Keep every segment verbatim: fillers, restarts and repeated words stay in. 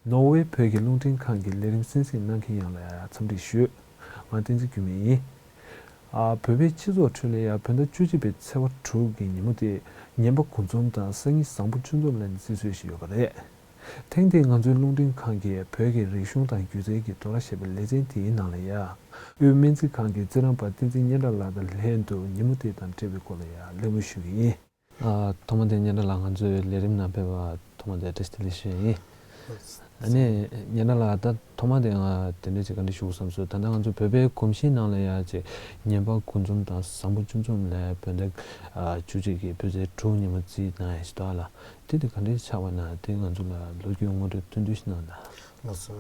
ནོར་ཝེ་བོད་ཀྱི་རླུང་འཕྲིན་ཁང་གི་ལས་རིམ་གསན་གཟིགས་གནང་མཁན་ཡོངས་ལ་ཡང་འཚམས་འདྲི་ཞུ། ང་བསྟན་འཛིན་འགྱུར་མེད་ཡིན། ཨ། བོད་པའི་སྤྱི་ཚོགས་ཁྲོད་ལ་ཡང་བོད་ཟླ་བཅུ་གཅིག་པའི་ཚེས་པ་དྲུག་གི་ཉིན་མོ་དེ་ངན་པ་དགུ་འཛོམས་དང་སང་ཉིན་བཟང་པོ་བཅུ་འཛོམས་ལ་ནི་བརྩི་སྲོལ་ཞིག་ཡོད་པ་རེད། ཐེངས་འདིའི་ང་ཚོའི་རླུང་འཕྲིན་ཁང་གིས་བོད་ཀྱི་རིག་གཞུང་དང་སྒྱུ་རྩལ་གྱི་རྡོ་ར་ཞེས་པའི་ལེ་ཚན་དེའི་ནང་ལ་ཡང་དབུས་སྨན་རྩིས་ཁང་གི་རྩིས་རིག་པ་བསྟན་འཛིན་སྙན་གྲགས་ལགས་དང་ལྷན་དུ་ཉིན་མོ་དེ་དང་འབྲེལ་བའི་སྐོར་ལ་ཡང་གླེང་མོལ་ཞུ་གི་ཡིན། ཨ། ཐོག་མ་དེ་སྙན་གྲགས་ལགས་ང་ཚོའི་ལས་རིམ་ནང་ཕེབས་པར་ཐོག་མ་དེ་བཀྲ་ཤིས་བདེ་ལེགས་ཞུ་ཡ་ཡིན། ཨ་ནི་སྙན་གྲགས་ལགས། ད་ཐོག་མ་དེ་ང་དེ་འདྲ་ཅིག་བཀའ་འདྲི་ཞུ་དགོས་བསམ་སོང་། ད་ལྟ་ང་ཚོ་བོད་པའི་གོམས་གཤིས་ནང་ལ་ཡ་ཅིག་ངན་པ་དགུ་འཛོམས་དང་བཟང་པོ་བཅུ་འཛོམས་ལ་བོད་ཟླ་ཨ་བཅུ་གཅིག་གི་བོད་ཚེས་དྲུག་ཉིན་མོ་རྩིས་གནང་ཡ་ཞིག་འདུག་ཨ་ལགས། དེ་དེ་ག་འདྲ་ཆགས་པ་ན་དེ་ང་ཚོ་ལ་ལོ་རྒྱུས་ངོ་སྤྲོད་ཐུང་ཐུང་ཞིག་གནང་དང་། ལགས་སོ།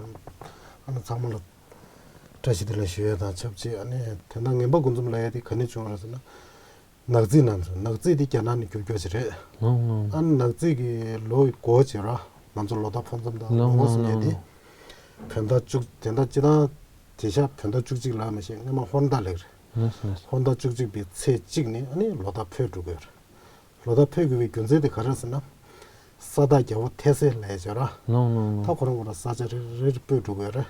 ཨ་ནི་ཚང་མ་ལ་བཀྲ་ཤིས་བདེ་ལེགས་ཞུ་ཡ་དང་ཆབས་ཅིག་ཨ་ནི་དེ་འདྲ་ངན་པ་དགུ་འཛོམས་ལབ་ཡ་དེ་ག་ནས་བྱུང་བ་རེད་ཟེར་ན། ནག་རྩིས་ནང་ཚུད། ནག་རྩིས་དེ་རྒྱ་ནག་ནས་བསྒྱུར་རྒྱུ་ཞིག་རེད། ལགས་ལགས། ཨ་ནི་ནག་རྩིས་ཀྱི་ལོ་ཡི་འགོ་བྱེད་ར། ང་ཚོ་ལོ་ཟླ་འཕོ་འཛོམས་དང་ལོ་ལགས་འགོ་ལགས་གསུམ་ཡ་དེ། ལགས་ལགས། བོད་ཟླ་བཅུ་དེ་འདྲ་སྤྱི་བཏང་དེང་སང་བོད་ཟླ་བཅུ་གཅིག་ལབ་མ་ཤེས། སྔོན་མ་ཧོར་ཟླ་ལབ་རེད། ལགས་ལགས། ཧོར་ཟླ་བཅུ་གཅིག་པའི་ཚེས་གཅིག་ནས་ཨ་ནི་ལོ་ཟླ་འཕོ་འགྲོ་གི་ཡོད་རེད། ལོ་ཟླ་འཕོ་དགོས་པའི་རྒྱུ་མཚན་དེ་ག་རེ་རེད་ཟེར་ན། ས་བདག་རྒྱལ་པོ་ཐེ་སེ་ལབ་ཡ་ཅིག་ཡོད་ར། ལགས་ལགས་ལགས། ད་ཁོ་རང་ཁོ་རང་ས་ཆ་རེ་རེར་སྤོས་འགྲོ་གི་ཡོད་རེད།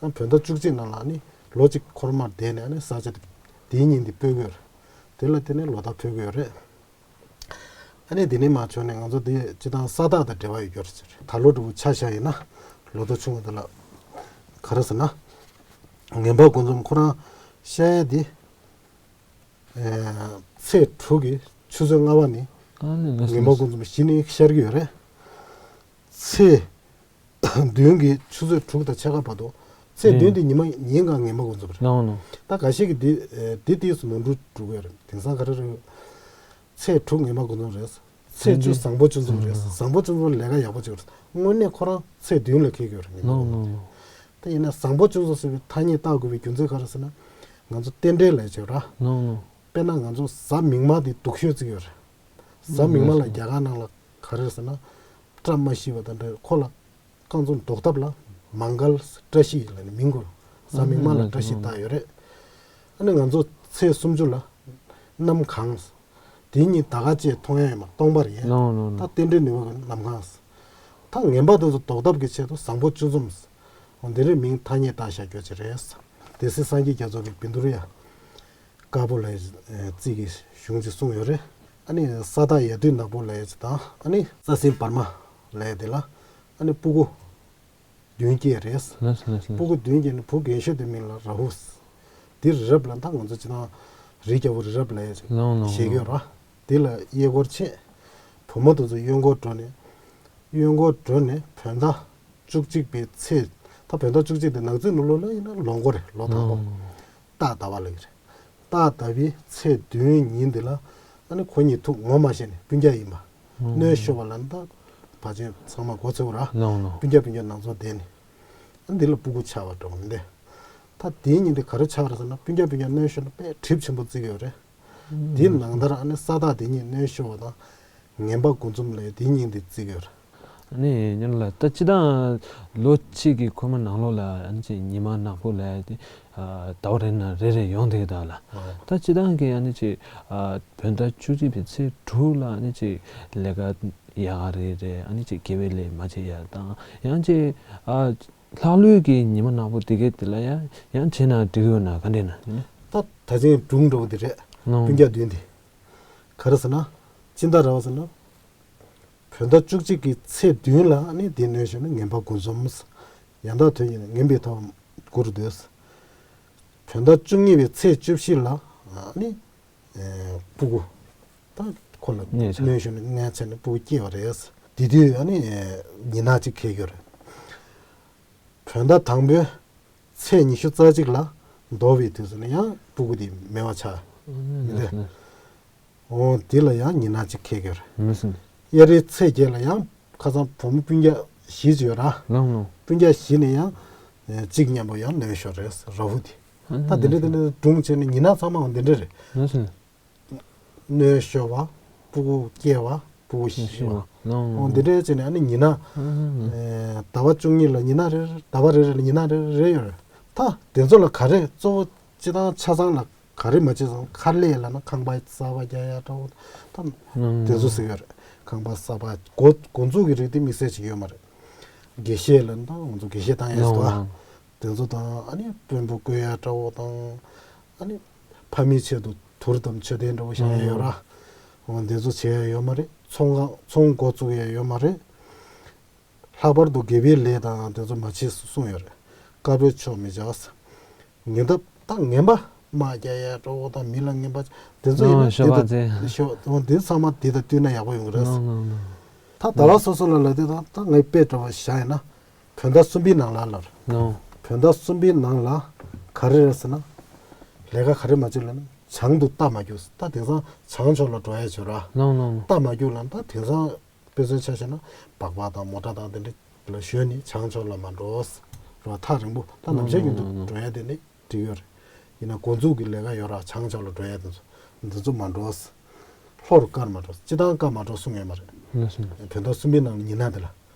ཨ། བོད་ཟླ་བཅུ་གཅིག་ནང་ལ་ནི་ལོ་གཅིག་འཁོར་མར་བསྡད་ནས་ཨ་ནི་ས་ཆ་དེ་དེའི་ཉིན་དེ་སྤོ་གི་ཡོད་རེད། དེ་ལ་བརྟེན་ནས་ལོ་ཟླ་འཕོ་གི་ཡོད་རེད། ཨ་ནི་དེ་ནས་མར་བྱུང་ནས་ང་ཚོ་དེ་སྤྱི་བཏང་ས་བདག་དང་འབྲེལ་བ་ཡོད་རྒྱུ་རེད་ཟེར། ད་ལོ་འདྲ་བོ་ཆ་བཞག་ཡིན་ན། ལོ་ཐོ་ཆུང་བ་དེ་ལ་ག་རེ་ཟེར་ན། ངན་པ་དགུ་འཛོམས་ཁོ་རང་བཤད་ཡ་དེ། ཨེ། ཚེས་དྲུག་གི་ཆུ་ཚོད་ལྔ་པ་ནས་ཨ་ནི་ལགས་སོ། ངན་པ་དགུ་འཛོམས་གཞི་ནས་ཤར་གྱི་ཡོད་རེད། ཚེས་བདུན་གྱི་ཆུ་ཚོད་དྲུག་དང་ཕྱེད་ཀ་བར་དུ། ཚེས་བདུན་དེ་ཉི་མ་ཉིན་གང་ངན་པ་དགུ་འཛོམས་རེད། ལགས་ལགས། ད་འགའ་ཤས་ཀྱིས་འདི་ཨེ་འདི་དུས་སུ་ནོར་འཁྲུལ་འགྲོ་གི་ཡོད་རེད། དེང་སང་ག་རེ་རེད། ཚེས་དྲུག་ངན་པ་དགུ་འཛོམས་རེད། ཚེས་བཅུ་བཟང་པོ་བཅུ་འཛོམས་རེད། བཟང་པོ་བཅུ་འཛོམས་ལས་ཀ་ཡག་པོ་བྱེད་དགོས་རེད། དངོས་གནས་ཁོ་རང་ཚེས་བདུན་ལ་འཁེལ་གྱི་ཡོད་རེད། ངན་པ་དགུ་འཛོམས། ལགས་ལགས། ད་ཡིན་ན་བཟང་པོ་བཅུ་འཛོམས་ཟེར་བའི་ཐ་སྙད་བཏགས་དགོས་པའི་རྒྱུ་མཚན་ག་རེ་ཟེར་ན། ང་ཚོ་རྟེན་འབྲེལ་ལབ་ཡ་ཅིག་ཡོད་ར། ལགས་ལགས། དཔེར་ན་ང་ཚོ་གཟའ་མིག་དམར་དེ་སྡུག་ཤོས་བརྩི་གི་ཡོད་རེད། གཟའ་མིག་དམར་ལ་རྒྱ་གར་ནང་ལ་ག་རེ་ཟེར་ན། བཀྲ་མ་ཤིས་པ་དང་འདྲ། ཁོ་ལ་རྐང་བཙུགས་འདོགས་ཐབས་ལ་མང་གལ་བཀྲ་ཤིས་ལབ་ནས་མིང་བསྐུར། གཟའ་མིག་དམར་ལ་བཀྲ་ཤིས་བཏགས་ཡོད་རེད། ཨ་ནི་ང་ཚོ་ཚེས་སུམ་ཅུ་ལ་གནམ་གང་། དེ་ཉིན་ཟླ་སྐར་བཅས་མཐོང་ཡ་ཡོད་མ། སྟོང་པ་རེད། ལགས་ལགས་ལགས། ད་རྟེན་འབྲེལ་ནུས་པ་གི་གནམ་གང་། ད་ངན་པ་དེ་ཚོ་ཟློག་ཐབས་ཀྱི་ཆེད་དུ་བཟང་པོ་བཅུ་འཛོམས། འོ་འདི་རེད། མིང་ཐ་སྙད་བཏགས་བཞག་རྒྱུ་ཅིག་རེད། སྡེ་སྲིད་སངས་རྒྱས་རྒྱ་མཚོ་གི་བཻ་ཌཱུརྱ་དཀར་པོ་ལབ་ཡ་རྩིས་ཀྱི་གཞུང་ཅིག་གསུངས་ཡོད་རེད། ཨ་ནི་ས་བདག་ཡ་དུད་ནག་པོ་ལབ་ཡ་ཅིག་དང་། ཨ་ནི་རྩ་སྲིན་བར་མ་ལབ་ཡ་དེ་ལ་ཨ་ནི་སྤུ་གུ་བདུན་སྐྱེས་རེད། ལགས་སོ་ལགས་སོ། སྤུ་གུ་བདུན་སྐྱེས་ནས་བུ་རྒན་ཤོས་དེ་མིང་ལ་རཱ་ཧུ། དེ་རི་རབ་ལ་ད་ང་ཚོ་སྤྱིར་བཏང་རི་རྒྱལ་པོ་རི་རབ་ལབ་ཡ་ཅིག་ལགས་ལགས་ཞེས་ཡོད་ར། དེ་ལ་གཡས་སྐོར་ཕྱིན། བུ་མོ་དེ་ཚོ་གཡོན་སྐོར་འགྲོ་ནས། གཡོན་སྐོར་འགྲོ་ནས་བོད་ཟླ་བཅུ་གཅིག་པའི་ཚེས། ད་བོད་ཟླ་བཅུ་གཅིག་དེ་ནག་རྩིས་ནང་ལོགས་ལ་ཡིན་ན་ལོ་འགོ་རེད། ལོ་དང་པོ། ཨང་། སྟག་ཟླ་བ་ལབ་ཀྱི་རེད། སྟག་ཟླ་བའི་ཚེས་བདུན་ཉིན་དེ་ལ་ཨ་ནི་ཁོ་གཉིས་ཐུག་ངོ་མ་ཤེས་ནས་སྤུན་ཀྱག་ཡིན་པ། ཨང་། སྣོད་ཤོར་བ་ལ་ད་ཕལ་ཆེར་ཚང་མ་གོ་ཚོད་ར། ལགས་ལགས། སྤུན་ཀྱག་སྤུན་ཀྱག་ནང་ཚོ་བསྡད་ནས། ཨ་འདི་ལ་སྤུ་གུ་ཆགས་པ་འདྲ་བོ་འདི། ད་དེའི་ཉིན་དེ་ག་རེ་ཆགས་རེད་ཟེར་ན། སྤུན་ཀྱག་སྤུན་ཀྱག་སྣོད་ཤོར་ན་དཔེ་གྲིབ་ཆེན་པོ་བརྩི་གི་ཡོད་རེད། དེའི་ནང་ལྟར་ཨ་ནི་ས་བདག་དེ་ཉིད་སྣོད་ཤོར་བ་དང་། ངན་པ་དགུ་འཛོམས་ལ་དེའི་ཉིན་དེ་བརྩི་གི་ཡོད་རེད། ཨ་ནི་སྙན་གྲགས་ལགས། ད་སྤྱིར་བཏང་ལོ་གཅིག་གི་འཁོར་མ་ནང་ལོགས་ལ་ཨ་ནི་ཅིག་ཉི་མ་ནག་པོ་ལབ་ཡ་དེ་ཟླ་བ་རེ་ནས་རེ་རེ་ཡོང་བསྡད་ཀྱི་འདུག་ལགས། ཨོ། ད་སྤྱིར་བཏང་གི་ཨ་ནི་ཅིག་བོད་ཟླ་བཅུ་གཅིག་པའི་ཚེས་དྲུག་ལ་ཨ་ནི་ཅིག་ལས་ཀ་ཡག་ག་རེ་རེད། ཨ་ནི་ཅིག་དགེ་བའི་ལས་མ་བྱེད་ཡ་དང་ཡང་ཅིག་ལྷག་ལུས་ཀྱི་ཉི་མ་ནག་པོ་དེ་གའི་དེ་ལ་ཡང་ཡང་བྱས་ན་འགྲིག་གི་ཡོད་ན་ག་འདྲ་ན། ད་ད་ཅིང་སྒྲུང་འདྲ་བོ་དེ་རེད། ཨང་། སྤུན་ཀྱག་བདུན་དེ། ག་རེ་ཟེར་ན། སྤྱི་ཟླ་ར་བ་ཟེར་ན། བོད་ཟླ་བཅུ་གཅིག་གི་ཚེས་བདུན་ལ་ཨ་ནི་དེ་སྣོད་ཤོར་ན་ངན་པ་དགུ་འཛོམས། ཡང་དག་དོན་གཉིས་ངན་པའི་ཐབས་དགུར་འདོད། བོད་ཟླ་བཅུ་གཉིས་པའི་ཚེས་བཅུ་བཞི་ལ་ཨ་ནི་སྤུ་གུ། ད་ཁོ་ལ་གནས་ཆ། སྣོད་ཤོར་ན་གནས་ཆ་ནས་སྤུ་གུ་སྐྱེས་པ་རེད། དེ་དུས་ཨ་ནི་ཉི་ནག་ཅིག་འཁེལ་གྱི་ཡོད་རེད། བོད་ཟླ་དང་པོའི་ཚེས་ཉི་ཤུ་རྩ་གཅིག་ལ་འདོ་བའི་དུས་སུ་ནི་ཡང་སྤུ་གུ་དེ་མེད་པ་ཆགས། ཨ་ནི་མི་འདོད། ལགས་སོ། འོ་དེ་ལ་ཡང་ཉི་ནག་ཅིག་འཁེལ་གྱི་ཡོད་རེད། མི་སྲིད། དབྱར་རིའི་ཚེས་བརྒྱད་ལ་ཡང་ཁ་སང་བུ་མོ་སྤུན་ཀྱག་བཞི་ཅིག་ཡོད་ར། ལགས་ལགས། སྤུན་ཀྱག་བཞི་ནས་ཡང་གཅིག་མཉམ་པོ་ཡང་སྣོད་ཤོར་རེད། རཱ་ཧུ་དེ། ཨ་ནི་ད་དེ་འདྲ་དེ་འདྲ་སྒྲུང་བྱས་ནས་ཉི་ནག་ཚང་མའང་དེ་འདྲ་རེད། ལགས་སོ། སྣོད་ཤོར་བ། སྤུ་གུ་སྐྱེ་བ། སྤུ་གུ་ཤི་བ། ཤི་བ། ལགས་འོ་འདི་འདྲའི་བྱས་ནས་ཨ་ནི་ཉི་ནག་ཨ་ཟླ་བ་བཅུ་གཉིས་ལ་ཉི་ནག་རེ་རེ། ཟླ་བ་རེ་རེ་ལ་ཉི་ནག་རེ་རེ་ཡོད་རེད། ད་དེ་ཚོ་ལ་ག་རེ་གཙོ་བོ་སྤྱི་བཏང་ཆ་ཚང་ལ་ག་རེ་མ་བྱེད་སོང་། མཁར་ལས་ལབ་ན་ཁང་པ་གསར་པ་རྒྱག་ཡ་འདྲ་བོ་ད་ཨ་དེ་ཚོ་ཟེར་གྱི་ཡོད་རེད། ཁང་པ་གསར་པ་འགོ་འགོ་འཛུགས་ཀྱི་རིགས་དེ་དམིགས་བསལ་ཅིག་ཡོད་མ་རེད། དགེ་བཤེས་ལ་ད་ང་ཚོ་དགེ་བཤེས་བཏང་ཡས་སུ་དང་། དེ་ཚོ་དང་ཨ་ནི་དཔོན་པོ་བསྐོ་ཡ་འདྲ་བོ་དང་། ཨ་ནི་ཕ་མའི་ཆེད་དུ་དུར་དང་མཆོད་རྟེན་འདྲ་བོ་བཞེངས་ཡ་ཡོད་ར། འོ་འདི་ཚོ་བྱེད་ཡ་ཡོད་མ་རེད། ཚོང་ཁང་ཚོང་འགོ་བཙུགས་ཡ་ཡོད་མ་རེད། ལྷག་པར་དུ་དགེ་བའི་ལས་དང་དེ་ཚོ་མ་བྱེད་གསུངས་ཡོད་རེད། དཀར་པོའི་ཕྱོགས་མི་བྱ། ངན་ཐབས་ད་ངན་པ་དམག་རྒྱག་ཡ་འདྲ་བོ་དང་མི་ལ་ངན་པ་དེ་ཚོ་ཡིན་ན་ཨོ་ཤོ་དེ་བ་དང་ཚེ། ཤོ་འོ་འདི་ཚང་མ་དེ་དང་བསྟུན་ན་ཡག་པོ་ཡོང་གི་རེད། ནོ་ནོ་ནོ། ད་ཟླ་བ་སོ་སོ་ལ་ལ་དེ་དང་ད་ངའི་དཔེ་འདྲ་བ་བཞག་ཡིན་ན། བོད་ཟླ་གསུམ་པའི་ནང་ལ་ལར། ནོ། བོད་ཟླ་གསུམ་པའི་ནང་ལ་ག་རེ་རེད་ཟེར་ན། ལས་ཀ་ག་རེ་མ་བྱེད་ལ་ན་བྱང་དུ་རྟ་མ་རྒྱུག་ད་དེང་སང་བྱང་ཕྱོགས་ལ་འགྲོ་ཡ་བྱོས་ར། ནོ་ནོ་ནོ། རྟ་མ་རྒྱུག་ལ་ད་དེང་སང་དཔེ་མཚོན་ཆ་བཞག་ན་སྦག་སྦག་དང་མོ་ཊ་དང་དེ་འདྲ་ལ་ཞོན་ནས་བྱང་ཕྱོགས་ལ་མ་འགྲོ། ར་ཐག་རིང་པོ་ད་ནམ་ཞག་རྒྱུན་དུ་འགྲོ་ཡ་དེ་ནི་འགྲིག་ཡོད་རེད། ཡིན་ན་འགོ་འཛུགས་ཀྱི་ལས་ཀ་ཡོད་ར་བྱང་ཕྱོགས་ལ་འགྲོ་ཡ་དེ་ཚོ་འདི་ཚོ་མ་འགྲོ། ལྷོ་རུ་བཀར་མ་འགྲོ་སྤྱི་བཏང་བཀར་མ་འགྲོ་གསུང་ཡོད་མ་རེད། ལགས་སོ། བོད་ཟླ་གསུམ་པའི་ནང་ཉི་ན་དེ་ལ་ལྷོ་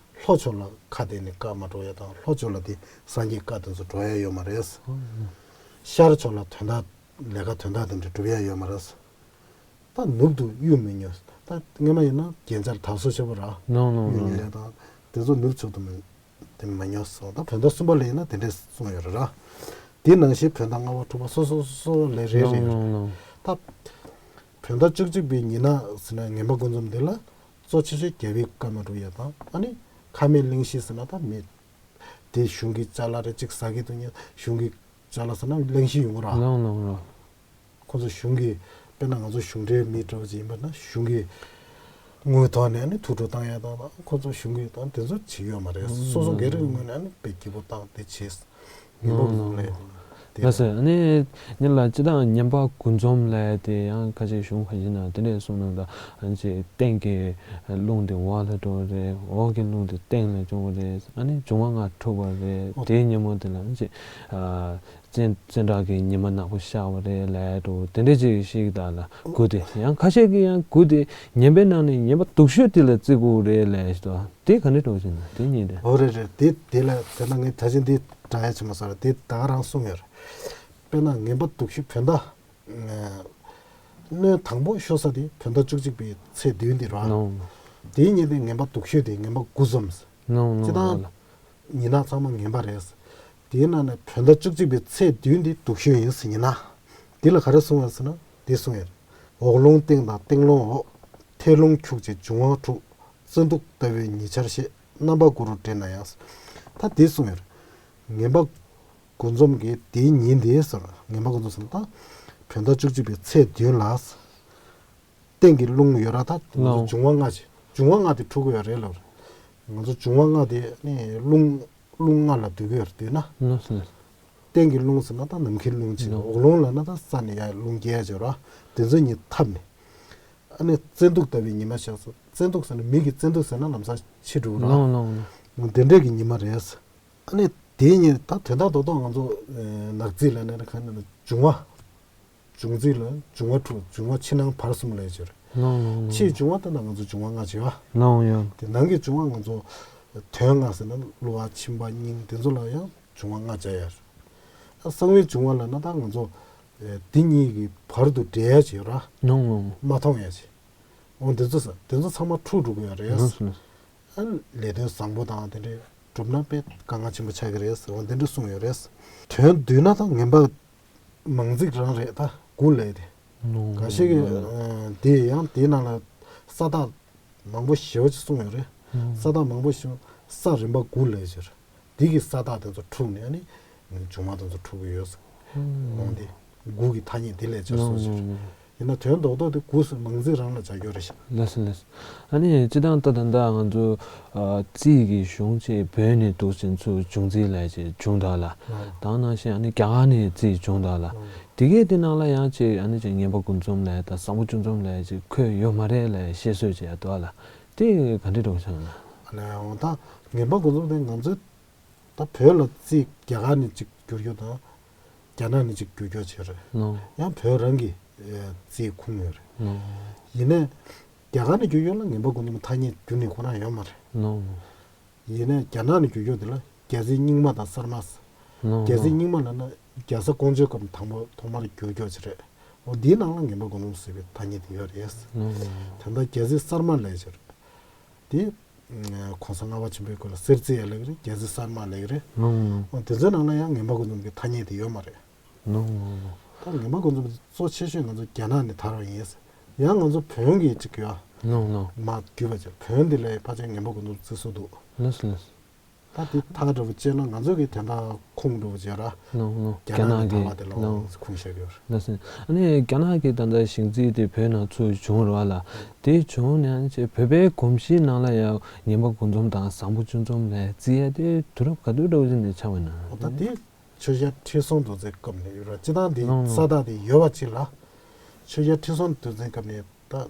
ཕྱོགས་ལ་ཁ་གཏད་ནས་བཀར་མ་འགྲོ་ཡ་དང་ལྷོ་ཕྱོགས་ལ་དེ་སངས་རྒྱས་བཀའ་དེ་ཚོ་འགྲོ་ཡ་ཡོད་མ་རེད། ཤར་ཕྱོགས་ལ་དོན་དག་ལས་ཀ་དོན་དག་དེ་འདྲ་སྒྲུབ་ཡ་ཡོད་མ་རེད། ད་ནུབ་ཏུ་གཡུ་མི་ཉོ། ད་སྔོན་མ་ཡིན་ན་རྒྱན་ཆ་དག་སོ་ཆེ་བོ་ར། ནོ་ནོ་གཡུ་ཉོ་ནོ། ཡ་དང་དེ་ཚོ་ནུབ་ཕྱོགས་དུ་མི་དེ་མ་ཉོ་སོང་ད་བོད་ཟླ་གསུམ་པ་ལ་ཡིན་ན་དེ་འདྲས་གསུངས་ཡོད་རེད་ར། དེ་ནང་བཞིན་བོད་ཟླ་ལྔ་པ་དྲུག་པ་སོ་སོ་སོ་སོ་ལས་རེད་རེད་ཡོད་རེད། ད་བོད་ཟླ་བཅུ་གཅིག་པའི་ཉི་ན་ཟེར་ན་ངན་པ་དགུ་འཛོམས་དེ་ལ་གཙོ་ཆེ་ཤོས་རྒྱལ་བའི་བཀའ་མ་སྒྲུབ་ཡ་དང་ཨ་ནི་ཁ་མེད་གླེང་གཞི་ཟེར་ན་ད་མི་དེ་གཞུང་གི་ཅ་ལག་རེ་གཅིག་ཟ་གི་འདུག་ཉེ་གཞུང་གི་ཅ་ལག་ཟེར་ན་གླེང་གཞི་ཡོང་གི་ར། ལོང་ལོང་ལོང་། ཁོ་ཚོ་གཞུང་གི་དཔེར་ན་ང་ཚོ་གཞུང་འབྲེལ་མི་འདྲ་བ་ཅིག་ཡིན་པ་ན་གཞུང་གི་དངུལ་ཐོག་ནས་ནི་ཐུགས་སྤྲོ་བཏང་ཡ་དང་ཁོ་ཚོ་གཞུང་གི་དང་དེ་ཚོ་བྱེད་ཡོད་མ་རེད། སོ་སོ་སྒེར་གྱི་ངོས་ནས་ནི་དཔེ་སྐྱིད་པོ་བཏང་དེ་བྱེད། ངན་པ་ལོང་ལོང་ལོང་། དེ་ལགས་སོ་ཨ་ནི་ཉིན་ལ་སྤྱི་བཏང་ངན་པ་དགུ་འཛོམས་ལས་དེ་ཡང་ཁ་ཆེ་གཞུང་ཁ་ཆེ་ན་དེ་འདྲས་གསུངས་ན་ད་ཨ་ནི་ཅིག་སྟེང་གི་རླུང་དེ་འོག་ལ་འགྲོ་རེད། འོག་གི་རླུང་དེ་སྟེང་ལ་འགྲོ་རེད། ཨ་ནི་འབྱུང་བ་ལྔ་འཁྲུགས་པ་རེད། དེའི་ཉིན་མོ་དེ་ལ་ཨ་ནི་ཅིག་ཨ། བཙན་བཙན་དྲག་གི་ཉི་མ་ནག་པོ་ཤར་བ་རེད་ལབ་འདུག་དེ་འདྲ་ཅིག་ཞིག་དང་ལ་དགུ་དེ་ཡང་ཁ་ཤས་ཀྱིས་ཡང་དགུ་དེ་ངན་པའི་ནང་ནས་ངན་པ་སྡུག་ཤོས་དེ་ལ་བརྩི་དགོས་རེད་ལབ་ཞིག་འདུག་དེ་ག་འདྲ་འགྲོ་བཞིན་ན་དེ་གཉིས་དེ། འོ་རེད་རེད་དེ་དེ་ལ་དེ་ན་ངས་ད་ཅི་འདི་འདྲ་ཡ་བྱེད་མ་སོང་ར་དེ་ད་ག་རང་གསུངས་ཡོད་རེད། དཔེར་ན་ངན་པ་སྡུག་ཤོས་བོད་ཟླ་སྣོད་དང་པོ་ཤོར་ས་དེ་བོད་ཟླ་བཅུ་གཅིག་པའི་ཚེས་བདུན་དེ་ར། ནོ་དེའི་ཉིན་དེ་ངན་པ་སྡུག་ཤོས་དེ་ངན་པ་དགུ་འཛོམས། ནོ་ནོ་སྤྱི་བཏང་ནོ་ལ། ཉི་ན་ཚང་མ་ངན་པ་རེད། དེའི་ནང་ནས་བོད་ཟླ་བཅུ་གཅིག་པའི་ཚེས་བདུན་འདི་སྡུག་ཤོས་ཡིན་ཟེར་ཉི་ན། འདི་ལ་ག་རེ་གསུངས་ཡོད་ཟེར་ན་འདི་གསུངས་ཡོད། འོག་རླུང་སྟེང་དང་སྟེང་རླུང་འོག་ཐལ་རླུང་འཁྱུག་ཅིང་འབྱུང་བ་འཁྲུགས། བཙན་དུག་ལྟ་བུའི་ཉི་ཆར་ཤེས། རྣམ་པ་དགུ་རུ་འདྲེས་ན་ཡང་། ད་འདི་གསུངས་ཡོད། ངན་པ་དགུ་འཛོམས་ཀྱི་དེའི་ཉིན་དེའི་ཟེར་ངན་པ་དགུ་འཛོམས་ཟེར་ན་ད་བོད་ཟླ་བཅུ་གཅིག་པའི་ཚེས་བདུན་ལ། སྟེང་གི་རླུང་ཡོད་ར་ད་ང་ཚོ་ལོ། འབྱུང་བ་ལྔ་ཅིག་འབྱུང་བ་ལྔ་དེ་འཁྲུག་གི་ཡོད་རེད་ལབ་རེད། ང་ཚོ་འབྱུང་བ་ལྔ་དེ་ནི་རླུང་རླུང་ལྔ་ལ་འདུས་ཀྱི་ཡོད་རེད་འདུས་ན། ལོ་སོ། སྟེང་གི་རླུང་ཟེར་ན་ད་ནམ་མཁའི་རླུང་ཅིག་ལོ། འོག་རླུང་ལབ་ན་ད་ས་ནས་ཡར་རླུང་རྒྱས་ཡ་ཅིག་ཡོད་ར། དེ་ཚོ་གཉིས་འཐབ་ནས། ཨ་ནི་བཙན་དུག་ལྟ་བུའི་ཉི་མ་ཤར་སོང་བཙན་དུག་ཟེར་ན་མི་གི་བཙན་དུག་ཟེར་ན་ལམ་སང་འཆི་འགྲོ་ར། ལོ་ལོ་ལོ། འོ་དེ་འདྲས་ཀྱི་ཉི་མ་རེད། ཨ་ནི་དེའི་ཉིན་ད་དོན་དག་རྡོག་རྡོག་ང་ཚོ་ཨེ་ནག་རྩིས་ལ་ནས་ཁ་ནས་འབྱུང་བ། འབྱུང་རྩིས་ལ་འབྱུང་བ་དྲུག་འབྱུང་བ་ཕྱི་ནང་བར་གསུམ་ལ་ཡོད་ཕྱིར། ལོང་ལོང་ལོང་། ཕྱིའི་འབྱུང་བ་ལྟ་ན་ང་ཚོ་འབྱུང་བ་ལྔ་བྱེད་པ། ལོང་ཡོད། དེ་ནང་གི་འབྱུང་བ་ང་ཚོ་དོན་ལྔ་ཟེར་ན་གློ་བ་མཆིན་པ་སྙིང་དེ་ཚོ་ལ་ཡང་འབྱུང་བ་ལྔ་བྱ་ཡ། གསང་བའི་འབྱུང་བ་ལ་ན་ད་ང་ཚོ་ཨེ་དེ་གཉིས་ཀྱི་བར་དུ་འབྲེལ་ཡ་བྱེད་ར། ལོང་ལོང་། མ་མཐོང་ཡ་བྱེད། འོ་དེ་ཚོ་ས་དེ་ཚོ་ཚང་མ་འཁྲུག་འགྲོ་གི་ཡོད་རེད། ལོང་ལོང་། ཨ་ལས་དོན་བཟང་པོ་དང་དེ་འདྲའི་སྒྲུབ་ན་དཔེ་དཀའ་ངལ་ཆེན་པོ་ཆགས་ཀྱི་རེད་ཟེར་བ་འདི་འདྲ་གསུངས་ཡོད་རེད། དོན་བསྡུས་ན་ད་ངན་པ་མང་ཚིག་རང་རེད་ད་དགུ་ལས་དེ། ནོ། འགའ་ཞིག་གིས་ཨ་དེ་ཡང་དེའི་ནང་ལ་ས་རྟགས་མང་པོ་ཞེ་པོ་ཅིག་གསུངས་ཡོད་རེད། ནོ། ས་རྟགས་མང་པོ་ཞིག་ས་རིམ་པ་དགུ་ལས་ཕྱིར། འདི་གི་ས་རྟགས་དེ་ཚོ་འཁྲུགས་ནས་ཨ་ནི་འབྱུང་བ་དེ་ཚོ་འཁྲུགས་ཀྱི་ཡོད་ཟེར། འོང་དེ་དགུ་གི་ཐ་སྙད་དེ་ལས་སྦྱར་སོང་ཟེར། ཡིན་ན་དོན་རྡོག་རྡོག་དེ་དགུ་ཟེར་མང་ཚིག་རང་ལ་སྦྱར་རྒྱུ་རེད་ཤག་ལགས་སོ་ལགས་སོ། ཨ་ནི་སྤྱི་བཏང་ད་ད་ལྟ་ང་ཚོ་ཨ་རྩིས་ཀྱི་གཞུང་ཅིག་བོད་ནས་འདུག་ཕྱིན་ཚུར་འབྱུང་རྩིས་ལབ་ཅིག་བྱུང་དང་ལ། ད་ནང་བཞིན་ཨ་ནི་རྒྱ་གར་ནས་རྩིས་བྱུང་དང་ལ། དེ་གའི་དེ་ནང་ལ་ཡང་ཅིག་ཨ་ནི་ཅིག་ངན་པ་དགུ་འཛོམས་ལབ་དང་བཟང་པོ་བཅུ་འཛོམས་ལབ་ཅིག་འཁོད་ཡོད་མ་རེད་ལབ་བཤད་སྲོལ་ཅིག་ཡང་འདུག་ལ། དེ་ག་འདྲ་འགྲོ་བྱུང་ན། ཨ་ནི་འོ་ད་ངན་པ་དགུ་འཛོམས་དེ་ང་ཚོའི་ད་བོད་ལ་རྩིས་རྒྱ་གར་ནས་གཅིག་བསྒྱུར་རྒྱུ་དང་། རྒྱ་ནག་ནས་གཅིག་བསྒྱུར་རྒྱུ་བྱས་རེད། ནོ། ཡང་བོད་རང་གི་ཨེ་རྩིས་ཁུངས་ཡོད་རེད། ནོ། ཡིན་ནའི། རྒྱ་གར་ནས་བསྒྱུར་རྒྱུ་ལ་ངན་པ་དགུ་འཛོམས་ཐ་སྙད་བསྒྱུར་ནས་ཁོ་རང་ཡོད་མ་རེད། ནོ། ཡིན་ནའི་རྒྱ་ནག་ནས་བསྒྱུར་རྒྱུ་དེ་ལ་རྒྱལ་སྲིད་རྙིང་མ་དང་གསར་མ། ནོ། རྒྱལ་སྲིད་རྙིང་མ་ལབ་ན་རྒྱལ་ས་ཀོང་ཇོའི་སྐབས་དང་པོ་ཐོག་མར་བསྒྱུར་རྒྱུ་ཅིག་རེད། འོ་འདིའི་ནང་ལ་ངན་པ་དགུ་འཛོམས་ཟེར་བའི་ཐ་སྙད་དེ་ཡོད་རེད། ནོ། ད་ལྟ་རྒྱལ་སྲིད་གསར་མ་ལབ་ཅིག་རེད། དེ། གོང་ས་ལྔ་པ་ཆེན་པོའི་སྐོར་ལ་གསེར་རྩི་ཡ་ལབ་ཀྱི་རེད། རྒྱལ་རྩེ་གསར་མ་ལབ་ཀྱི་རེད། ནོ་ནོ། ཨོ་དེ་ཚོའི་ནང་ལ་ཡང་ངན་པ་ཀུན་འཛོམས་ཀྱི་ཐ་སྙད་དེ་ཡོད་མ་རེད། ནོ་ནོ་ནོ། ད་ངན་པ་ཀུན་འཛོམས་དེ་གཙོ་ཆེ་ཤོས་ང་ཚོ་རྒྱ་ནག་ནས་དར་བ་ཡིན། ཡང་ང་ཚོ་བོན་གྱི་ཅིག་ཡོད། ནོ་ནོ། མ་བརྒྱུད་པ་ཅིག་བོན་འདི་ལ་ཕལ་ཆེར་ངན་པ་ཀུན་འཛོམས་བརྩི་སྲོལ་འདུག། ལགས་སོ་ལགས་སོ། ད་དེ་ཐག་འདྲ་པོ་བཅད་ན་ང་ཚོ་གི་དེ་འདྲ་ཁུངས་འདྲ་པོ་བྱས་ར། ནོ་ནོ། རྒྱ་ནག་ནས་དར་བ་དེ་ལ་ནོ་ཁུངས་བཞག་ཡོད་རེད། ལགས་སོ། ཨ་ནི་རྒྱ་ནག་གི་ད་ལྟ་ཞིང་རྩིས་དེ་བོད་ནང་ཚུར་བྱུང་རེད་བ་ལ། དེ་བྱུང་ནས་ཨ་ནི་ཅིག་བོད་པའི་གོམས་གཤིས་ནང་ལ་ཡང་ངན་པ་ཀུན་འཛོམས་དང་བཟང་པོ་སྤྱོད་འཛོམས་ལབ་རྩི་ཡ་དེ་དུས་རབས་ག་དུས་འདྲ་པོ་ཅིག་ནས་ཆགས་པ་ཡིན་ན། འོ་ད་དེ་ཆོས་རྒྱལ་ཁྲི་སྲོང་ལྡེ་བཙན་སྐབས་ནས་ཡོད་རེད། སྤྱིར་བཏང་དེ་ནོ་ནོ། ས་རྟགས་དེ་ཡོད་པ་ཅིག་ལ། ཆོས་རྒྱལ་ཁྲི་སྲོང་ལྡེ་བཙན་སྐབས་ནས་ད་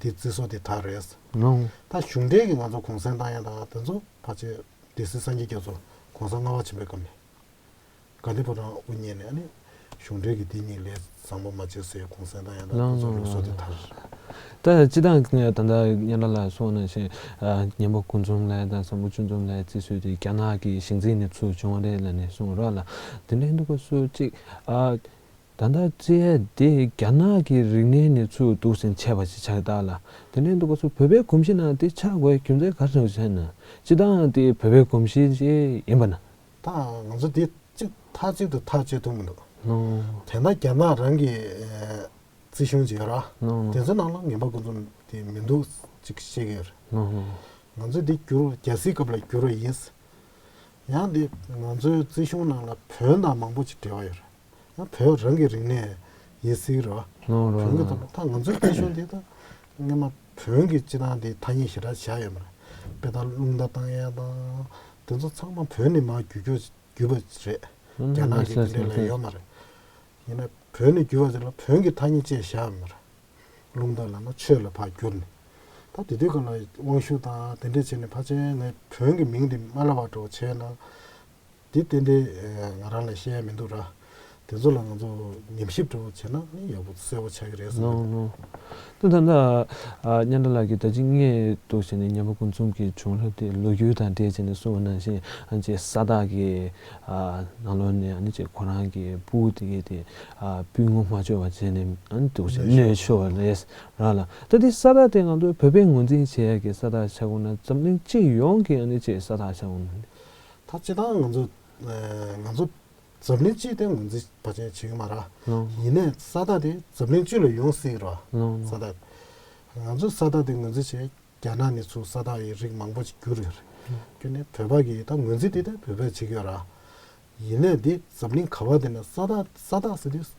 དེ་བརྩི་སྲོལ་དེ་དར་རེད། ནོ། ད་གཞུང་འབྲེལ་གྱི་ང་ཚོ་གུང་སེང་བཏང་ཡ་དང་དེ་ཚོ་ཕལ་ཆེར་སྡེ་སྲིད་སངས་རྒྱས་རྒྱ་མཚོ་གོང་ས་ལྔ་པ་ཆེན་པོའི་སྐབས་ནས། དགའ་ལྡན་ཕོ་བྲང་དབུ་བརྙེས་ནས་ཨ་ནི་གཞུང་འབྲེལ་གྱི་འདི་གཉིས་ལས་བཟང་པོ་མ་བྱས་ཟེར་གུང་སེང་བཏང་ཡ་དང་ལགས་དེ་ཚོ་ལུགས་སྲོལ་དེ་དར། ད་སྤྱིར་བཏང་ད་ལྟ་སྙན་གྲགས་ལགས་གསུངས་ནང་བཞིན་ངན་པ་ཀུན་འཛོམས་ལབ་དང་བཟང་པོ་སྤྱོད་འཛོམས་ལབ་བརྩི་སྲོལ་དེ་རྒྱ་ནག་གི་ཞིང་ཚན་ནས་ཚུར་བྱུང་བ་རེད་ལབ་ནས་གསུངས་རོགས་ལ། དེ་འདྲ་ཡིན་དུས་སྐབས་སུ་གཅིག་ད་ལྟ་བརྩི་ཡ་དེ་རྒྱ་ནག་གི་རིག་གནས་ནས་ཚུར་འདུག་སེ་ཆད་པ་ཞིག་ཆགས་ད་ལ། དེ་འདྲ་ཡིན་དུས་སྐབས་སུ་བོད་པའི་གོམས་གཤིས་ནང་དེ་ཆགས་དགོས་རྒྱུ་མཚན་ག་རེ་ཟེར་ན། སྤྱིར་བཏང་དེ་བོད་པའི་གོམས་གཤིས་ཅིག་ཡིན་པ་ན། ད་ང་ཚོ་དེ་གཅིག་མཐའ་གཅིག་ཏུ་ཐག་གཅོད་ཐུབ་མི་འདུག། ནོ། དེ་འདྲ་རྒྱ་ནག་རང་གི་ཨེ་རྩིས་གཞུང་ཅིག་ཡོད་ར། ནོ་ནོ། དེ་ཚོ་ནང་ལ་ངན་པ་ཀུན་འཛོམས་དེ་མི་འདུག་ཅིག་བཤད་ཀྱི་ཡོད་རེད། ནོ་ནོ། ང་ཚོས་དེ་བསྒྱུར་རྒྱལ་སྲིད་སྐབས་ལ་བསྒྱུར་བ་ཡིན། ཡང་དེ་ང་ཚོའི་རྩིས་གཞུང་ནང་ལ་བོན་དང་མང་པོ་ཅིག་འབྲེལ་བ་ཡོད་རེད། ཡང་བོད་རང་གི་རིག་གནས་ཡིན་སྲིད་ར། ནོ་ར་བོན་གྱི་ནོ། ཐོག་ལ་ད་ང་ཚོའི་རྩིས་གཞུང་དེ་ད་སྔོན་མ་བོན་གྱི་སྤྱི་དང་དེ་ཐ་སྙད་ཞེ་དྲག་བཞག་ཡོད་མ་རེད། དཔེ་ད་རླུང་རྟ་བཏང་ཡ་དང་དེ་ཚོ་ཚང་མ་བོན་ནས་མར་བརྒྱུད་རྒྱུ་བརྒྱུད་པ་རེད། རྒྱ་ནག་གི་དེ་འདྲ་ལ་ཡོད་མ་རེད། ཡིན་ན་བོད་ནས་བརྒྱུད་པ་ཅིག་ལ་བོན་གྱི་ཐ་སྙད་ཅེས་བཞག་མ་རེད། རླུང་རྟ་ལབ་ན་ཆོས་ལ་ཕར་བསྒྱུར་ནས། ད་དེ་དུས་སྐབས་ལ་དབང་ཤུགས་དང་དེ་འདྲས་བྱས་ནས་ཕལ་ཆེར་ངས་བོན་གྱི་མིང་དེ་མ་བརླག་པ་འདྲ་བོ་བྱས་ན། དེ་ཏན་ཏན་ང་རང་ལ་བཤད་ཡ་མི་འདུག་ར། དེ་ཚོ་ལ་ང་ཚོ་ཉམས་ཞིབ་འདྲ་བོ་བྱས་ན་ནི་ཡག་པོ་གསལ་པོ་ཆགས་ཀྱི་རེད་བསམ་གྱི་འདུག། ད་ད་ལྟ་སྙན་གྲགས་ལགས་ཀྱིས་ད་ཅི་སྔས་འདུག་བྱས་ནས་ངན་པ་ཀུན་འཛོམས་ཀྱི་བྱུང་རབས་དེ་ལོ་རྒྱུས་དང་འབྲེལ་བྱས་ནས་གསུངས་པ་ནང་བཞིན་ཨ་ཅེ་ས་བདག་གི་ནང་ལོགས་ནས་ཨ་ནི་ཅེ་ཁོ་རང་གི་སྤུ་གུ་དེ་གས་དེ་སྤུས་ངོ་མ་ཆོད་པ་བྱས་ནས་ཨ་ནི་འདུག་བྱས་གནོད་ཤོར་བ་རེད་ར་ལ། ད་དེ་ས་བདག་དེ་ང་ཚོ་བོད་པས་ངོས་འཛིན་བྱེད་ཡ་གི་ས་བདག་ཆགས་དགོས་ན་འཛམ་གླིང་སྤྱི་ཡོངས་ཀྱི་ཨ་ནི་ཅེ་ས་བདག་ཆགས་དགོས་ན། ད་སྤྱིར་བཏང་ང་ཚོ་ང་ཚོ་འཛམ་གླིང་སྤྱི་དེ་ངོས་འཛིན་ཕལ་ཆེར་བྱེད་ཀྱི་མ་རེད། ཡིན་ནའི་ས་བདག་དེ་འཛམ་གླིང་སྤྱི་ལ་ཡོང་སྲིད་རེད། ས་བདག་ང་ཚོ་ས་བདག་དེ་ངོས་འཛིན་བྱས་རྒྱ་ནག་ནས་ཚུར་ས་བདག་ཡི་རིགས་མང་པོ་ཞིག་བསྒྱུར་ཡོད་རེད། ཁྱོད་ནས་བོད་པ་གིས་ད་ངོས་འཛིན་དེ་ད་བོད་པས་བྱེད་ཀྱི་ཡོད་རེད། ཡིན་ནའི་འདི་འཛམ་གླིང་ག་བ་དེ་ནས་ས་བདག་ས་བདག་ཟེར་དུས་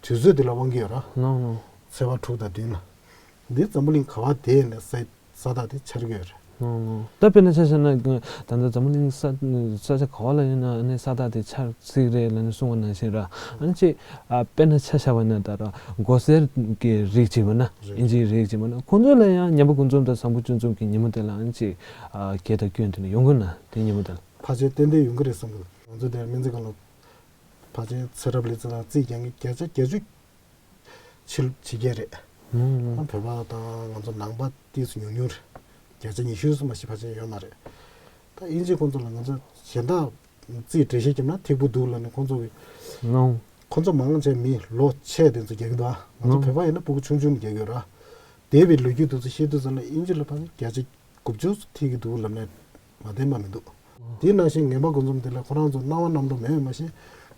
དུས་ཚོད་དེ་ལ་དབང་གི་ཡོད་རེད། ཚེས་པ་དྲུག་དང་བདུན་ལ། འདི་འཛམ་བུ་གླིང་ག་བ་དེ་ནས་ས་ས་བདག་དེ་འཆར་གྱི་ཡོད་རེད། ད་དཔེར་ན་ཆ་བཞག་ན་ད་ལྟ་འཛམ་བུ་གླིང་ས་ས་ཆ་ག་བ་ལ་ཡིན་ན་ཨ་ནི་ས་བདག་དེ་འཆར་སྲིད་རེད་ལབ་ནས་གསུངས་པ་ནང་བཞིན་ར། ཨ་ནི་ཅིག་ཨ་དཔེར་ན་ཆ་བཞག་པ་ན་ད་ར་མགོ་སེར་གྱི་རིགས་བྱས་པ་ན་ཨིན་ཇིའི་རིགས་བྱས་པ་ན་ཁོང་ཚོ་ལ་ཡང་ངན་པ་ཀུན་འཛོམས་དང་བཟང་པོ་སྤྱོད་འཛོམས་ཀྱི་ཉིན་མོ་དེ་ལ་ཨ་ནི་ཅིག་ཨ་དགེ་དང་སྐྱོན་དེ་འདྲ་ཡོང་གི་ན་དེ་ཉིན་མོ་དེ་ལ། ཕལ་ཆེར་ཏན་ཏན་ཡོང་གི་རེད་བསམ་གི་འདུག། ང་ཚོ་དེར་སྨན་རྩིས་སྒང་ལ་ཕལ་ཆེར་ཚེ་རབས་ལས་རྩིས་དང་རྩིས་རྒྱག་མཁན་བརྒྱ་ཆ་བརྒྱད་ཅུ་ཕྱི་ཕྱི་རྒྱལ་རེད། ཨ་བོད་པ་དང་ང་ཚོ་ནང་པ་ཏོག་ཙམ་ཉུང་ཉུང་རེད། བརྒྱ་ཆ་ཉི་ཤུ་ཙམ་མ་ཞིག་ཕལ་ཆེར་ཡོད་མ་རེད། ད་ཨིན་ཇི་ཁོང་ཚོ་ལ་ང་ཚོ་གཞན་དག་རྩིས་འགྲེལ་བཤད་བརྒྱབ་ན་ཐིག་པོ་འདུག་ལབ་ནས་ཁོང་ཚོ་གི་ཁོང་ཚོ་མང་ཆེ་མི་ལོ་ཆེ་དེ་ཚོ་རྒྱག་གི་འདུག། ཨ་ང་ཚོ་བོད་པ་ཡིན་ན་སྤུ་གུ་ཆུང་ཆུང་ནས་རྒྱག་གི་ཡོད་ར། འདས་པའི་ལོ་རྒྱུས་དེ་ཚོ་བཤད་དུས་ཙམ་ལ་ཨིན་ཇི་ལ་ཕལ་ཆེར་བརྒྱ་ཆ་དགུ་བཅུ་ཐིག་གི་འདུག་ལབ་ནས་མ་བདེན་པ་མི་འདུག། དེ་ནང་བཞིན་ངན་པ་ཀུན་འཛོམས་དེ་ལ་ཁོ་རང་ཚོ་སྣང་བ་རྣམ་རྟོག་མེད་མ་ཤེས།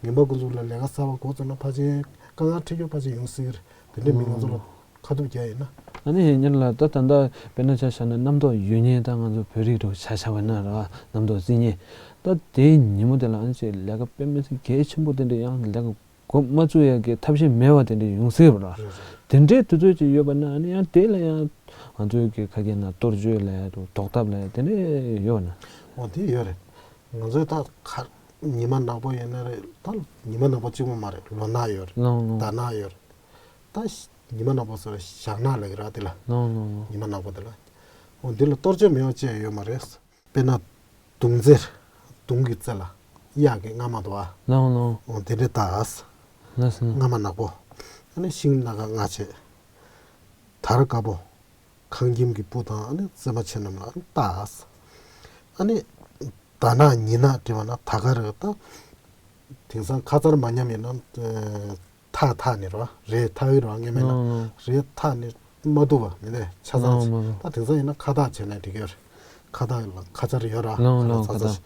ངན་པ་ཀུན་འཛོམས་ལ་ལས་ཀ་གསར་པ་འགོ་བཙུགས་ན་ཕལ་ཆེར་དཀའ་ངལ་འཕྲད་རྒྱུ་ཕལ་ཆེར་ཡོང་སྲིད་ཀྱི་རེད། དེ་འདྲའི་མི་ང་ཚོ་ལ་ཁ་ཐུག་རྒྱག་ཡིན་ན། ཨ་ནི་ཡིན་ཉེར་ལ་ད་ད་ལྟ་དཔེར་ན་ཆ་བཞག་ན་རྣམ་རྟོག་ཡོད་ཉེན་ད་ང་ཚོ་བོད་རིགས་འདྲ་བོ་ཆ་བཞག་པ་ཡིན་ན་ར་རྣམ་རྟོག་རྩིས་ཉེན། ད་དེའི་ཉིན་མོ་དེ་ལ་ཨ་ནི་ཅིག་ལས་ཀ་དཔེ་མི་སྲིད་གལ་ཆེན་པོ་དེ་འདྲ་ཡང་ལས་ཀ་འགོ་མ་བཙུགས་ཡ་གི་ཐབས་ཤེས་མེད་པ་དེ་འདྲ་ཡོང་སྲིད་པ་ར། རེད་རེད། དེ་འདྲའི་དུས་ཚོད་ཅིག་ཡོད་པ་ན་ཨ་ནི་ཡང་དེ་ལ་ཡང་ང་ཚོའི་གི་ཁ་སྐད་ནང་གཏོར་བཅོས་ལབ་ཡ་དང་ཟློག་ཐབས་ལབ་ཡ་དེ་འདྲ་ཡོད་པ་ན། འོ་དེ་ཡོད་རེད། ང་ཚོའི་ད་ཁ་ཉི་མ་ནག་པོ་ཡོད་ན་རེད། ད་ཉི་མ་ནག་པོ་གཅིག་པོ་མ་རེད། ལོ་ནག་ཡོད་རེད། ལོང་ལོང་། ཟླ་ནག་ཡོད་རེད། ད་ཉི་མ་ནག་པོ་ཟེར་བ་ཞག་ནག་ལབ་ཀྱི་ར་དེ་ལ། ལོང་ལོང་ལོང་། ཉི་མ་ནག་པོ་དེ་ལ། འོ་འདི་ལ་གཏོར་བཅོས་མེད་པ་ཅི་ཡང་ཡོད་མ་རེད། དཔེར་ན་དུང་རྩེར། དུང་གི་རྩེ་ལ་གཡག་གི་རྔ་མ་འདུག་ཨ། ལོང་ལོང་། འོ་དེ་འདྲ་ད། ལགས་སོ། རྔ་མ་ནག་པོ། ཨ་ནི་ཤིང་སྣ་ཁ་ལྔ་བྱས། དར་དཀར་པོ། ཁང་ཁྱིམ་གྱི་སྤུ་དང་ཨ་ནི་རྩེ་མོ་ཆེ་རྣམས་ལ་ཨ་ནི་ད། ཨ་ནི་ཟླ་ནག་ཉི་ནག་བྲིས་པ་ན་ད་ག་རེ་ད། དེང་སང་ཁ་ཚར་མ་ཉམས་ཡིན་ན། ཐག་ཐག་ནི་རོ། རེད་ཐག་ཡི་རོ་ངེས་མེད་ན། ནོ་ནོ། རེད་ཐག་ནི་མ་ཐུབ་པ་མི་འདུག་ཆ་ཚང་ནོ་ཅིག་ནོ་ནོ། ད་དེང་སང་ཡིན་ན་ཁ་ཐག་བྱས་ན་འགྲིག་གི་ཡོད་རེད། ཁ་བཏགས་ལ་ཁ་ཚར་ཡོད་ར། ལོང་ལོང་ཁ་བཏགས།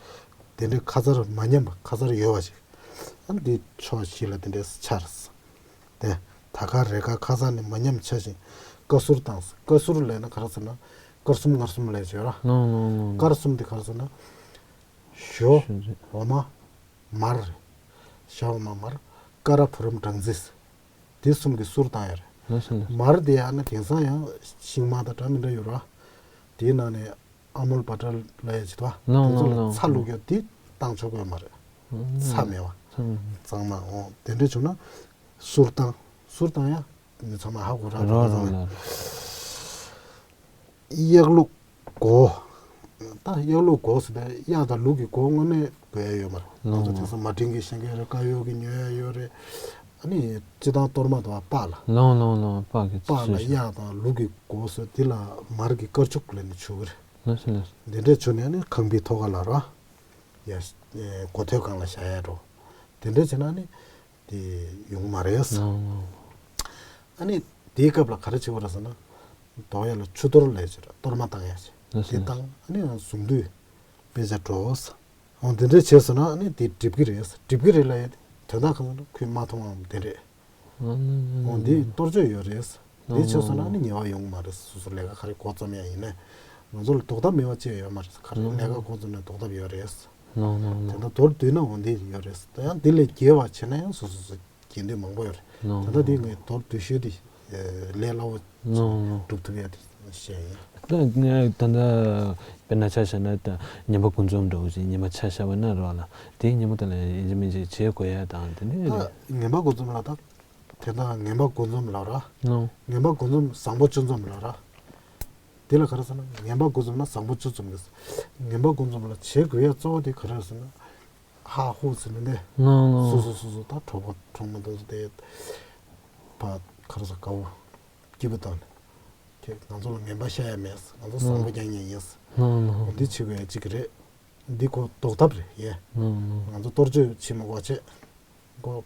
དེ་འདྲའི་ཁ་ཚར་མ་ཉམས་པ་ཁ་ཚར་ཡོད་པ་ཞིག་ཨ་ནི་དེ་ཕྱོགས་བཞི་ལ་དེ་འདྲའི་ཆར། དེ་ད་ག་རེ་ག་ཁ་ཚར་ནི་མ་ཉམས་ཆ་ཞིང་བཀའ་ཟུར་བཏང་། བཀའ་ཟུར་ལས་ན་ག་རེ་ཟེར་ན་དཀར་གསུམ་མངར་གསུམ་ལས་བྱོས་ར། ལོང་ལོང་ལོང་། དཀར་གསུམ་དེ་ག་རེ་ཟེར་ན། ཞོ། ཞོ་རེད། འོ་མ། མར་རེད། ཞོ་འོ་མ་མར། ཀ་ར་བུ་རམ་སྦྲང་རྩི། དེ་གསུམ་གྱི་ཟུར་བཏང་ཡ་རེད། ལགས་སོ་ལགས་སོ། མར་དེ་ཡང་ན་དེང་སང་ཡང་ཤིང་མར་དང་འདྲ་མི་འདྲ་ཡོད་ར། དེའི་ནང་ནས་ཨ་མུལ་བ་ཊར་ལབ་ཡ་ཅིག་འདུག་བ། ལོང་དེ་ཚོ་ལོང་ལ་ལོང་། ཚྭ་བླུགས་ཡ་དེ་བཏང་ཆོག་གི་ཡོད་མ་རེད། ཚྭ་མེད་པ། ཚྭ་མེད་པ། གཙང་མ་འོ་དེ་འདྲ་བྱུང་ན་ཟུར་བཏང་། ཟུར་བཏང་ཡ་མི་ཚང་མ་ཧ་གོ་ར། རོ་རོ་ལ། གཡག་ལུག་མགོ། ད་གཡག་ལུག་མགོ་ཟེར་ནས་གཡག་དང་ལུག་གི་མགོ་དངོས་གནས་དགོས་ཡ་ཡོད་མ་རེད། ལོང་། ང་ཚོ་དེང་སང་མ་འབྲིང་གི་བཤད་མཁན་རེད། དཀར་ཡོལ་གི་ཉོ་ཡ་ཡོད་རེད། ཨ་ནི་སྤྱིར་བཏང་གཏོར་མ་དང་པགས་ལ། ལོང་ལོང་ལོང་། པགས་ཀྱི་པགས་ལ་ཚུལ་བཞིན། གཡག་དང་ལུག་གི་མགོ་ཟེར་དེ་ལ་མར་གྱི་དཀར་ཕྱུག་ལབ་ནས་བྱུག་གི་རེད། ལགས་སོ་ལགས་སོ། འདི་འདྲས་བྱུག་ནས་ནི་ཁང་པའི་ཐོག་ཁ་ལ་ར། ཡ། མགོ་ཐོད་སྒང་ལ་བཞག་ཡ་འགྲོ། དེ་འདྲས་བྱས་ན་ནི། དེ་ཡོང་མ་རེད། ཨང་། ཨ་ནི་དེའི་སྐབས་ལ་ག་རེ་བྱེད་དགོས་རེད་ཟེར་ན། དོག་ཡ་ལ་ཆུ་གཏོར་ལས་བྱེད་ར་གཏོར་མ་བཏང་ཡ་བྱེད། ལགས་སོ། དེ་བཏང་ཨ་ནི་ཡང་གཟུངས་བསྡུས་དཔེ་ཆ་འགྲོ། འོ་དེ་འདྲས་བྱས་སོང་ན་ཨ་ནི་དེ་འགྲིབ་ཀྱི་རེད། འགྲིབ་ཀྱི་རེད་ལ་ཡ་དོན་དག་གང་ཟེར་ན་ཁོས་མ་མཐོང་བའམ་དེ་རེད། ཨང་། འོ་འདི་གཏོར་བཅོས་ཡོད་རེད། འདི་བྱས་སོང་ན་ཨ་ནི་ཉེས་པ་ཡོང་གི་མ་རེད། སོ་སོ་ལས་ཀ་ག་རེ་འགོ་རྩོམ་ཡ་ཡིན་ནའི། ང་ཚོ་ལ་ཟློག་ཐབས་མེད་པ་ཅི་ཡང་ཡོད་མ་རེད། ག་རེ་ལས་ཀ་འགོ་རྩོམ་ནའི་ཟློག་ཐབས་ཡོད་རེད། ནོ་ནོ་ནོ། དེ་འདྲ་མདོར་བསྡུས་ན་འོ་འདི་ཡོད་རེད། ད་ཡང་འདི་ལས་རྒྱས་པ་བྱས་ན་ཡང་སོ་སོ་སོ་རྒྱས་འདོད་མང་པོ་ཡོད་རེད། ནོ་དེ་འདྲ་ནོ་འདི་ནོ། ངས་མདོར་བསྡུས་ཤོས་འདི་ལས་སླ་བོ་ནོ་ནོ། སྒྲུབ་ཐུབ་ཡ་དེ་བཤད་ཡིན། ད་ངས་ད་ལྟ་དཔེར་ན་ཆ་བཞག་ན་ད་ཉན་པ་དགུ་འཛོམས་འདྲ་བོ་ཞིག་ཉན་པ་ཆ་བཞག་པ་ན་རོགས་ལ་དེའི་ཉན་པ་དེ་ལ་ཡིན་གཅིག་མིན་གཅིག་བྱེད་དགོས་ཡ་དང་དེ་འདྲ་ད་རེད། ཉན་པ་དགུ་འཛོམས་ལ་ད་དེ་ད་ངན་པ་དགུ་འཛོམས་ལབ་ར། ནོ། ངན་པ་དགུ་འཛོམས་བཟང་པོ་བཅུ་འཛོམས་ལབ་ར། དེ་ལ་ག་རེ་ཟེར་ན་ངན་པ་དགུ་འཛོམས་ན་བཟང་པོ་བཅུ་འཛོམས་ཡོད། ངན་པ་དགུ་འཛོམས་ལ་བྱེད་དགོས་ཡ་གཙོ་བོ་དེ་ག་རེ་ཟེར་ན། ཧ་ཧུ་ཟེར་ནས་ནས། ནོ་ནོ། སོ་སོ་སོ་སོ་ད་གྲོགས་པོ་གྲོགས་མོ་དེ་ཚོ་དེ་ཕ་ག་རེ་ཟེར་དགའ་བོ་སྐྱིད་པོ་བཏང་ནས་ཁྱེད་ང་ཚོ་ལ་ངན་པ་བཤད་ཡ་མེད། ང་ཚོ་བཟང་པོ་རྐྱང་རྐྱང་ཡིན། ནོ་ནོ། འདི་བྱེད་དགོས་ཡ་གཅིག་རེད། འདི་ཁོ་ཟློག་ཐབས་རེད་ཡེ། ནོ་ནོ། ང་ཚོ་གཏོར་བཅོས་བྱེད་མི་དགོས་བྱེད། ཁོ་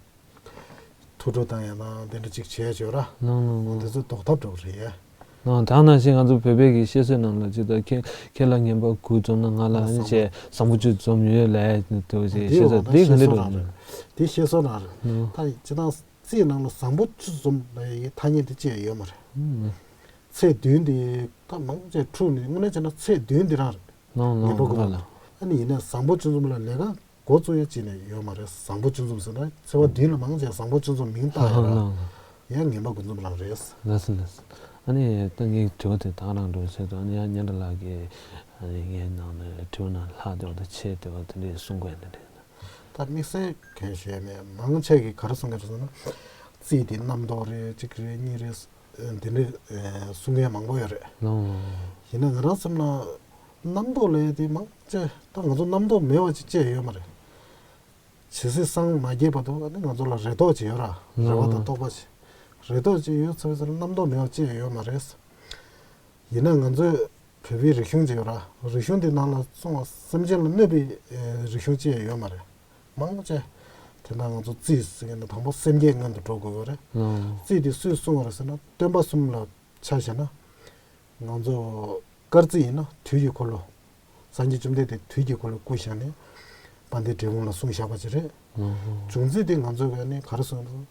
ཐུགས་སྤྲོ་བཏང་ཡ་དང་དེ་འདྲ་ཅིག་བྱས་བྱོས་ར། ནོ་ནོ་ནོ། འདི་ཚོ་ཟློག་ཐབས་འགྲོ་གི་རེད་ཡེ། ནོ། ད་ནང་བཞིན་ང་ཚོ་བོད་པའི་གི་བཤད་སྲོལ་ནང་ལ་ཅིག་ད་ཁྱེད་ཁྱེད་ལ་ངན་པ་དགུ་འཛོམས་ན་ང་ལ་ཨ་ནི་བྱས་བཟང་པོ་བཅུ་འཛོམས་ཡོད་ལབ་ཡ་འདུག་ཅེས་བཤད་སྲོལ་འདི་ག་འདྲ་འགྲོ་གི་རེད། འདི་བཤད་སྲོལ་ནང་རེད། ནོ། ད་སྤྱིར་བཏང་རྩིས་ནང་ལ་བཟང་པོ་བཅུ་འཛོམས་ལབ་ཡའི་ཐ་སྙད་དེ་ཅི་ཡང་ཡོད་མ་རེད། ཨུམ། ཚེས་བདུན་དེ་ད་མང་ཆེ་འཁྲུག་ནས་དངོས་གནས་བྱས་ན་ཚེས་བདུན་དེ་རང་རེད། ནོ་ནོ། ངན་པ་དགུ་ལ། ཨ་ནི་ཡིན་ནའི་བཟང་པོ་བཅུ་འཛོམས་ལ་ལས་ཀ་འགོ་བཙུགས་ཡ་ཅི་ནས་ཡོད་མ་རེད། བཟང་པོ་བཅུ་འཛོམས་ཟེར་ན་ཚེས་པ་བདུན་ལ་མང་ཆེ་བཟང་པོ་བཅུ་འཛོམས་མིང་བཏགས་ཡོད་ར། ཡང་ངན་པ་དགུ་འཛོམས་ལབ་རེད། ལགས་སོ་ལགས་སོ། ཨ་ནི་ད་ངའི་དྲི་བ་དེ་དང་རང་འགྲོ་ཟེར་དུས་ཨ་ནི་ཡང་ཉན་དྲ་ལགས་ཀྱིས་ཨ་ནི་ངའི་ནང་ནས་དྲི་བ་ནང་ལྷག་བསྡད་པ་དང་ཆེ་བསྡད་པ་དེ་འདྲས་གསུང་དགོས་ཡ་འདི་འདྲས། ད་དམིགས་བསལ་གང་ཞུ་ཡ་མེད། མང་ཆེ་གིས་ག་རེ་གསུང་གི་རེད་ཟེར་ན། རྩིས་དེ་རྣམ་རྟོག་རེད། གཅིག་རེད་གཉིས་རེད། འདི་འདྲའི་གསུང་མཁན་མང་པོ་ཡོད་རེད། ལོ། ཡིན་ན་ང་རང་བསམ་ན་རྣམ་རྟོག་ལས་དེ་མང་ཆེ་ད་ང་ཚོ་རྣམ་རྟོག་མེད་པ་ཅིག་བཅས་ཡོད་མ་རེད། ཇི་སྲིད་སངས་མ་རྒྱས་བར་དུ་ཨ་ནི་ང་ཚོ་ལ་རེ་དོགས་ཅིག་ཡོད་ར། རེ་བ་དང་རྟོག་པ་ཅིག་རེ་དོགས་ཅིག་ཡོད་ཚར་བའི་ཚེ་རྣམ་རྟོག་མེད་པ་བཅས་ཡོད་མ་རེད། ཡིན་ན་ང་ཚོས་བོད་པའི་རིག་གཞུང་ཅིག་ཡོད་ར། རིག་གཞུང་དེ་ནང་ལ་གསུངས་པ་སེམས་ཅན་ལ་གནོད་པའི་རིག་གཞུང་ཅིག་ཡོད་མ་རེད། མང་ཆེ། དེ་ན་ང་ཚོ་རྩིས་ཟེར་མཁན་དེ་དང་པོ་སེམས་བསྐྱེད་སྔོན་དུ་འགྲོ་དགོས་ཀྱི་རེད། ལོ། རྩིས་དེ་སུས་གསུངས་པ་རེད་ཟེར་ན་སྟོན་པ་གསུམ་ལ་ཆ་བཞག་ན། ང་ཚོ་སྐར་རྩིས་ཡིན་ན་དུས་ཀྱི་འཁོར་ལོ། སངས་རྒྱས་བཅོམ་ལྡན་འདས་དུས་ཀྱི་འཁོར་ལོ་སྐུ་བཞེངས་ནས་དཔལ་ལྡན་འབྲས་སྤུངས་ལ་གསུངས་བཞག་པ་ཅིག་རེད། ལོ། བྱུང་རྩིས་དེ་ང་ཚོ་ག་ནས་ག་རེ་གསུངས་འདུག་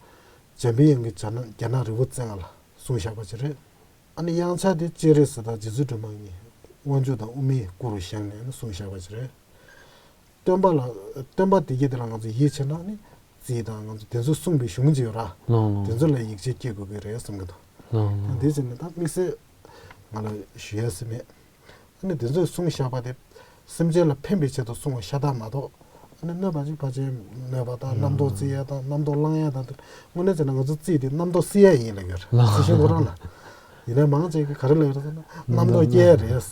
འཇམ་པའི་དབྱངས་ཀྱིས་རྒྱ་ནག་རྒྱ་ནག་རི་བོ་རྩེ་ལྔ་ལ་གསུངས་བཞག་པ་ཅིག་རེད། ཨ་ནི་དབྱངས་འཆར་དེ་སྤྱན་རས་གཟིགས་དང་རྗེ་བཙུན་སྒྲོལ་མ་གཉིས་དབང་ཕྱུག་དང་དབུ་མའི་སྐུ་རུ་བཞེངས་ནས་གསུངས་བཞག་པ་ཅིག་རེད། སྟོན་པ་ལ་སྟོན་པ་དེ་གྱད་དེ་ལ་ང་ཚོ་ཡིད་ཆེས་ན་ནི་རྩིས་དང་ང་ཚོ་དེ་ཚོས་གསུངས་པའི་གཞུང་ཅིག་ཡོད་ར། ལོ་ལོ། དེ་ཚོ་ལ་ཡིད་ཆེས་སྐྱེ་དགོས་ཀྱི་རེད་བསམ་གྱི་འདུག་ལོ་ལོ། དེ་བྱས་ནས་ད་དམིགས་བསལ་ང་ལ་ཞུ་ཡ་ཟེར་མེད། ཨ་ནི་དེ་ཚོས་གསུངས་བཞག་པ་དེ་སེམས་ཅན་ལ་ཕན་པའི་ཆེད་དུ་གསུངས་པ་ཤ་སྟག་མ་གཏོགས། ཨ་ནི་གནོད་པ་ཅིག་ཕལ་ཆེར་གནོད་པ་དང་རྣམ་རྟོག་རྩི་ཡ་དང་རྣམ་རྟོག་བསླང་ཡ་དང་དེ་དངོས་གནས་བྱས་ན་ང་ཚོ་རྩིས་དེ་རྣམ་རྟོག་བསིལ་ཡ་ཡིན་ལབ་ཡོད་རེད། ལོ། རྩི་ཤེས་ཁོ་རང་ལ། ཡིན་ནའི་མང་ཆེ་གིས་ག་རེ་ལབ་ཡོད་རེད་ཟེར་ན་རྣམ་རྟོག་སྐྱེ་ཡ་རེད།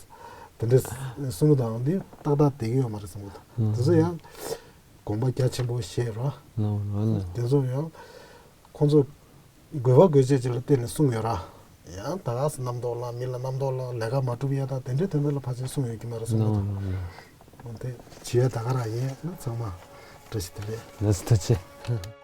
དེ་འདྲས་གསུང་གི་འདུག་འདི་ཏག་ཏག་བསྡད་ཀྱི་ཡོད་མ་རེད་བསམ་གྱི་འདུག་དེ་ཚོ་ཡང་དགོངས་པ་རྒྱ་ཆེན་པོ་བཞེས་རོགས། ལོ་ལོ་ལོ། དེ་ཚོ་ཡང་ཁོང་ཚོ་དགོས་པ་དགོས་ཆེད་ཅིག་ལ་བརྟེན་ནས་གསུངས་ཡོད་ར། ཡང་ད་ག་སེ་རྣམ་རྟོག་བསླང་མི་ལ་རྣམ་རྟོག་བསླང་ལས་ཀ་མ་སྒྲུབ་ཡ་དང་དེ་འདྲའི་དོན་དག་ལ་ཕལ་ཆེར་གསུངས་ཡོད་ཀྱི་མ་རེད་བསམ་གྱི་འདུག་ལོ་ལོ་ལོ། འོ་དེ་བྱེད་ཡ་ད་ག་རང་ཡིན། ཚང་མ་བཀྲ་ཤིས་བདེ་ལེགས། ལགས་སོ་ཐུགས་རྗེ་ཆེ།